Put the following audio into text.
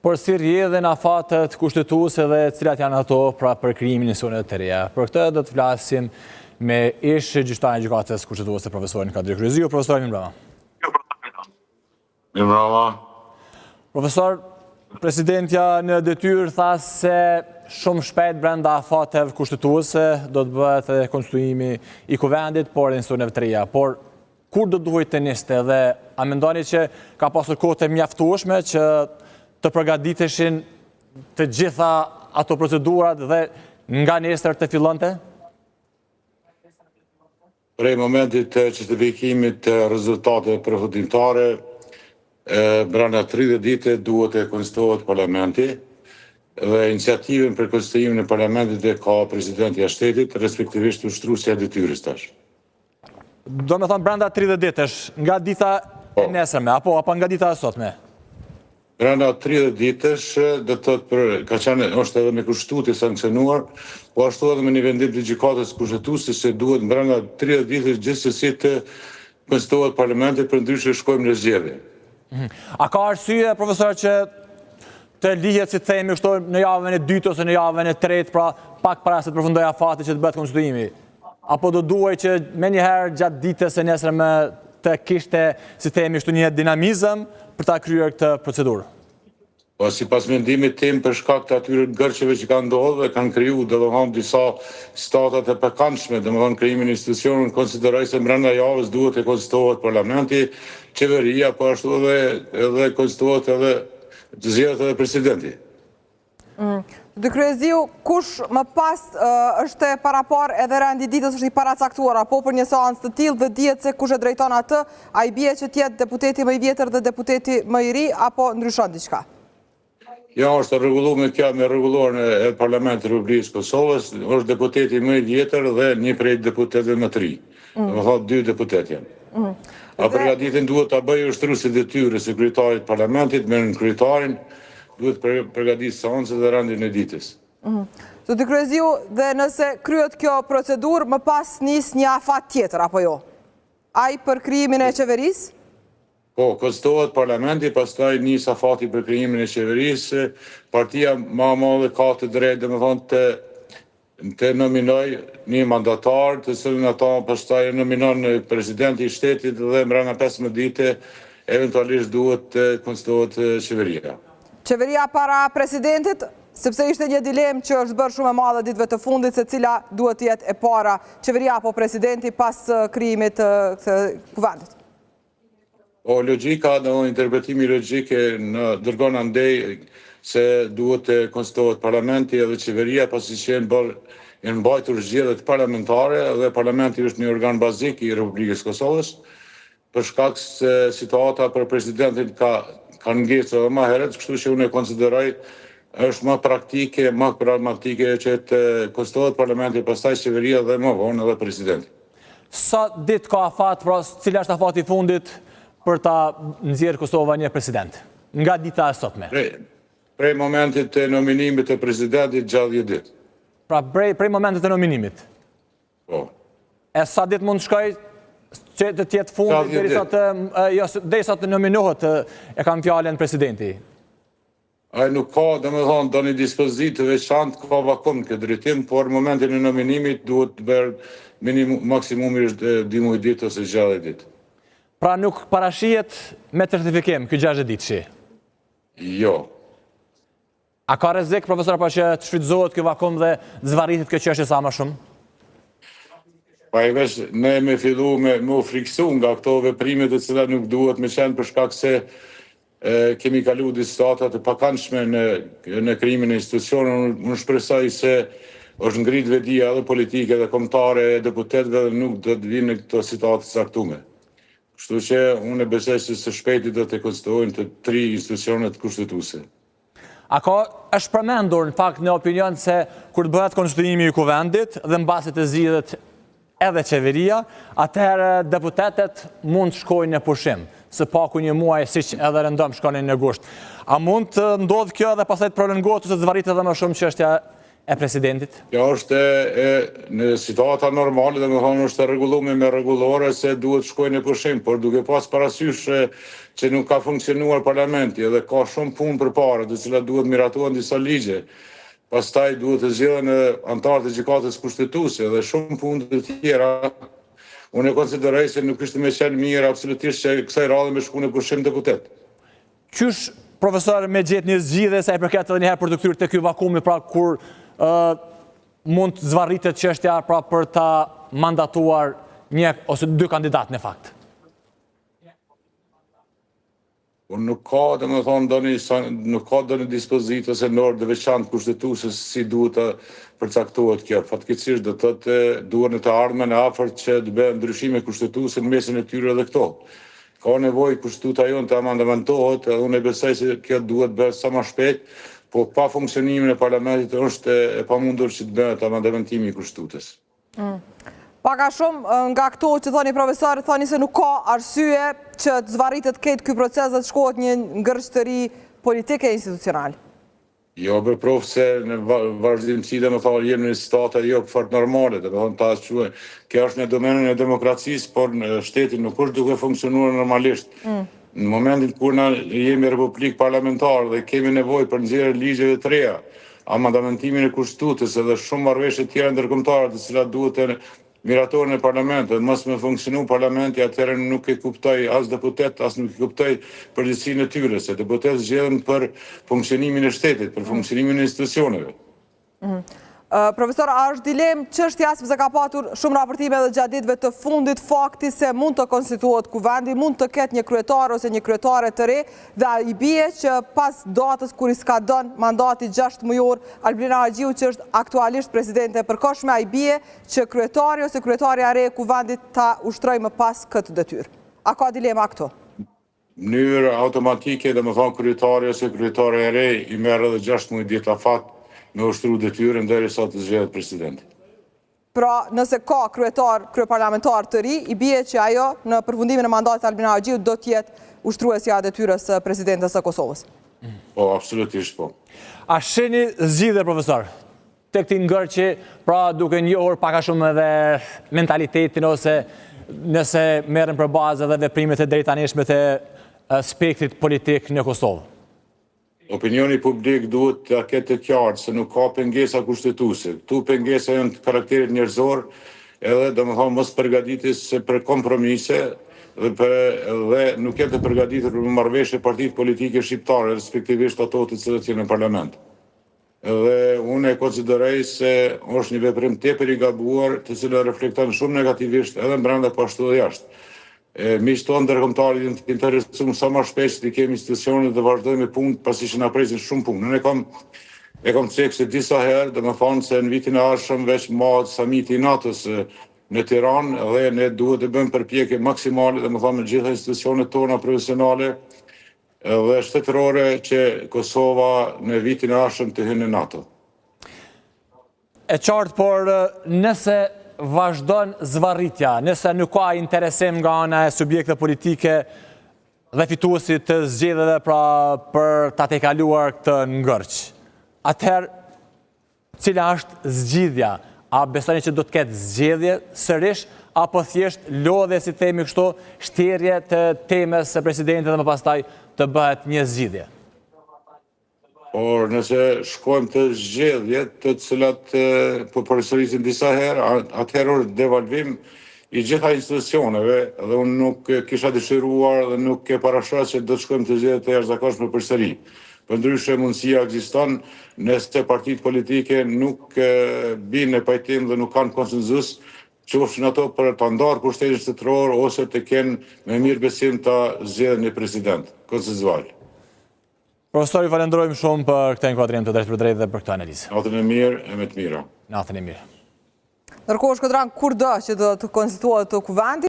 Por si rrjedhin afatet kushtetuese dhe cilat janë ato pra për krijimin e institucioneve të reja. Për këtë do të flasim me ish gjyqtarin e gjykatës kushtetuese profesorin Kadri Kryeziu. Profesor, mirëmbrëma. Mirëmbrëma. Profesor, presidentja në detyrë tha se shumë shpejt brenda afateve kushtetuese do të bëhet edhe konstituimi i kuvendit, por edhe institucioneve të reja. Por Kur do duhej të niste dhe a mendoni që ka pasur kohë të mjaftueshme që të përgatiteshin të gjitha ato procedurat dhe nga nesër të fillonte? Prej momentit të certifikimit të rezultateve përfundimtare, brenda 30 dite duhet të konstituohet parlamenti dhe iniciativën për konstituimin e parlamentit e ka presidentja e shtetit, respektivisht ushtruesja e detyrës tash. Do me thonë brenda 30 ditësh, nga dita e po. nesërme, apo, apo nga dita e sotme? Brenda 30 ditësh, do të thotë për, ka qenë, është edhe me kushtetutë e sanksionuar, po ashtu edhe me një vendim të gjykatës kushtetuese se duhet brenda 30 ditësh gjithsesi të konstituohet parlamenti, përndryshe shkojmë në zgjedhje. Mhm. A ka arsye, profesor, që të lihet, si të themi, kështu në javën e dytë ose në javën e tretë, pra pak para se të përfundojë afati që të bëhet konstituimi? Apo do duhej që menjëherë gjatë ditës së nesërme të kishte, si të themi, kështu një dinamizëm për ta kryer këtë procedurë? Po sipas mendimit tim për shkak të atyre ngërçeve që kanë ndodhur dhe kanë kriju domethënë disa situata të pakëndshme, domethënë krijimin e institucioneve, konsideroj se brenda javës duhet të konstituohet parlamenti, qeveria, po ashtu edhe edhe konstituohet edhe të zgjedhet edhe presidenti. Mm. Zoti Kryeziu, kush më pas është e paraparë edhe rendi i ditës është i paracaktuar, apo për një seancë të tillë dhe dihet se kush e drejton atë, a i bie që të jetë deputeti më i vjetër dhe deputeti më i ri, apo ndryshon diçka? Jo, është rregulluar kjo me rregulloren e Parlamentit të Republikës së Kosovës, është deputeti më i vjetër dhe një prej deputetëve më të ri. Mm. Domethënë dy deputetë janë. Mm. A përgatitjen duhet ta bëjë ushtruesi i detyrës së kryetarit të Parlamentit me nënkryetarin, duhet përgatit seancën dhe rendin e ditës. Mm. Zoti Kryeziu, dhe nëse kryhet kjo procedurë, më pas nis një afat tjetër, apo jo? Ai për krijimin e qeverisë? Po, konstituohet parlamenti, pastaj nis afati për krijimin e qeverisë, partia ma e madhe ka të drejtë, domethënë të të nominojë një mandatar, të cilin ata pastaj e nominon presidenti i shtetit dhe mbrenda 15 dite eventualisht duhet të konstituohet qeveria. Qeveria para presidentit, sepse ishte një dilemë që është bërë shumë e madhe ditëve të fundit se cila duhet të jetë e para, qeveria apo presidenti pas krijimit të kuvendit. Po logjika, domethënë interpretimi logjik e na dërgon andej se duhet të konstituohet parlamenti edhe qeveria pasi që janë bërë janë mbajtur zgjedhjet parlamentare dhe parlamenti është një organ bazik i Republikës së Kosovës për shkak se situata për presidentin ka ka ngecur edhe më herët, kështu që unë e konsideroj është më praktike, më pragmatike që të konstituohet parlamenti, pastaj qeveria dhe më vonë edhe presidenti. Sa ditë ka afat, pra cila është afati i fundit për ta nxjerrë Kosova një president? Nga dita e sotme. Prej, prej momentit të nominimit të presidentit 60 ditë. Pra prej, prej momentit të nominimit? Po. E sa ditë mund të shkojë që të jetë fundi derisa të jo derisa të nominohet e kam fjalën presidenti? Ai nuk ka, domethënë, ndonjë dispozitë të veçantë, ka vakum në këtë drejtim, por në momentin e nominimit duhet të bërë minimum, maksimumi është 2 muaj ditë ose 60 ditë. Pra nuk parashihet me certifikim ky 60 ditëshi? Jo. A ka rrezik profesor apo që të shfrytëzohet ky vakum dhe të zvarritet kjo çështje sa më shumë? Pa i veç ne me fillu me, me u friksu nga këto veprime të cilat nuk duhet me qenë për shkak se e, kemi kalu disa situata të pakëndshme në, në krijimin e institucioneve. Unë, unë shpresoj se është ngrit vetëdija edhe politike edhe kombëtare e deputetëve dhe nuk do të vinë në këto situata të caktume. Kështu që unë e besoj se së shpejti do të konstituojnë të tri institucionet kushtetuese. A ka, është përmendur në fakt në opinion se kur të bëhet konstituimi i kuvendit dhe mbasi të zgjidhet edhe qeveria, atëherë deputetët mund të shkojnë në pushim, së paku një muaj siç edhe rëndom shkonin në gusht. A mund të ndodhë kjo dhe pastaj të prolongohet ose të zvarritet edhe më shumë çështja e presidentit? Kjo është e, në situata normale, domethënë është e rregullume me rregullore se duhet shkojnë në pushim, por duke pas parasysh që nuk ka funksionuar parlamenti edhe ka shumë punë përpara, të cilat duhet miratohen disa ligje, pastaj duhet të zgjedhen anëtarët e gjykatës kushtetuese dhe shumë punë të tjera, unë e konsideroj se nuk ishte me qenë mirë absolutisht që kësaj radhe me shku në pushim deputet. Qysh, profesor, me gjetë një zgjidhje sa i përket edhe njëherë për t'u kthyer te ky vakumi, pra kur mund të zvarritet çështja pra për ta mandatuar një ose dy kandidatë në fakt? Po nuk ka, domethënë, ndonjë, nuk ka ndonjë dispozitë ose normë të veçantë kushtetuese si duhet të përcaktohet kjo. Fatkeqësisht do të thotë duhet në të ardhmen e afërt që të bëhen ndryshime kushtetuese në mesin e tyre edhe këto. Ka nevojë kushtetuta jonë të amandamentohet edhe unë besoj se kjo duhet bëhet sa më shpejt, po pa funksionimin e parlamentit është e pamundur që të bëhet amendamentimi i kushtetutës. Mm. Pak a shumë nga këto që thoni profesor, thoni se nuk ka arsye që të zvarritet krejt ky proces dhe të shkohet një ngërç të ri politik e institucional. Jo, për prof se në vazhdimësi domethënë jemi në situata jo fort normale, domethënë ta quaj. Kjo është në domenin e demokracisë, por në shteti nuk është duke funksionuar normalisht. Mm. Në momentin kur na jemi republikë parlamentare dhe kemi nevojë për nxjerrje ligjeve të reja, amandamentimin e kushtetutës edhe shumë marrëveshje tjera ndërkombëtare të cilat duhet të miratohen në parlament dhe mos me funksionu parlamenti, atëherë nuk e kuptoj as deputet, as nuk e kuptoj përgjegjësinë e tyre, se deputet zgjedhen për funksionimin e shtetit, për funksionimin e institucioneve. Mhm. Profesor, a është dilemë çështja, sepse ka patur shumë raportime edhe gjatë ditëve të fundit, fakti se mund të konstituohet kuvendi, mund të ketë një kryetar ose një kryetare të re, dhe a i bie që pas datës kur i skadon mandati 6 mujor, Albulena Haxhiu që është aktualisht presidente e përkohshme, a i bie që kryetari ose kryetarja e re e Kuvendit ta ushtrojë më pas këtë detyrë. A ka dilema këtu? Mënyrë automatike, domethënë kryetari ose kryetarja e re i merr edhe 6 muaj ditë afat me ushtru detyrën derisa të zgjedhet presidenti. Pra, nëse ka kryetar, kryeparlamentar të ri, i bie që ajo në përfundimin e mandatit të Albulena Haxhiut do të jetë ushtruesja e detyrës së presidentes së Kosovës. Po, absolutisht po. A shihni zgjidhje, profesor? Të këtij ngërçi, pra duke njohur pak a shumë edhe mentalitetin ose nëse merren për bazë edhe veprimet e deritanishme të spektrit politik në Kosovë. Opinioni publik duhet ta ketë të qartë se nuk ka pengesa kushtetuese. Këtu pengesa janë të karakterit njerëzor, edhe domethënë mos përgatitjes për kompromise dhe për dhe nuk janë të përgatitur për marrëveshje partitë politike shqiptare, respektivisht ato të cilët janë në parlament. Dhe unë e konsideroj se është një veprim tepër i gabuar, të cilën reflekton shumë negativisht edhe brenda po ashtu edhe jashtë. E, miqtë tonë ndërkombëtarë janë të interesuar sa më shpejt që t'i kemi institucionet dhe vazhdojmë me punë, pasi që na presin shumë punë. Unë e kam e kam cekë se disa herë, domethënë se në vitin e ardhshëm veç mbahet samiti i NATO-s në Tiranë dhe ne duhet të bëjmë përpjekje maksimale, domethënë me gjitha institucionet tona profesionale Dhe shtetërore që Kosova në vitin e ardhshëm të hynë në NATO. E qartë, por nëse vazhdon zvarritja, nëse nuk ka interesim nga ana e subjekteve politike dhe fituesit të zgjedhjeve pra për ta tejkaluar këtë ngërç, atëherë Cila është zgjidhja? A besoni që do të ketë zgjedhje sërish apo thjesht lodhje si themi kështu, shtyrje të temës së presidentit dhe më pastaj të bëhet një zgjidhje? Por nëse shkojmë te zgjedhjet, të cilat po përsërisim disa herë, atëherë është devalvim i gjitha institucioneve dhe unë nuk kisha dëshiruar dhe nuk e parashoh që do të shkojmë te zgjedhje të jashtëzakonshme përsëri. Përndryshe mundësia ekziston nëse partitë politike nuk bien në pajtim dhe nuk kanë konsensus, qofshin ato për ta ndarë pushtetin shtetëror ose të kenë me mirëbesim ta zgjedhin një president konsensual. Profesor, ju falenderojmë shumë për këtë inkuadrim të drejtpërdrejtë dhe për këtë analizë. Natën e mirë e me të mira. Natën e mirë. Ndërkohë Shkodran kurdo që do të konstituohet kuvendi?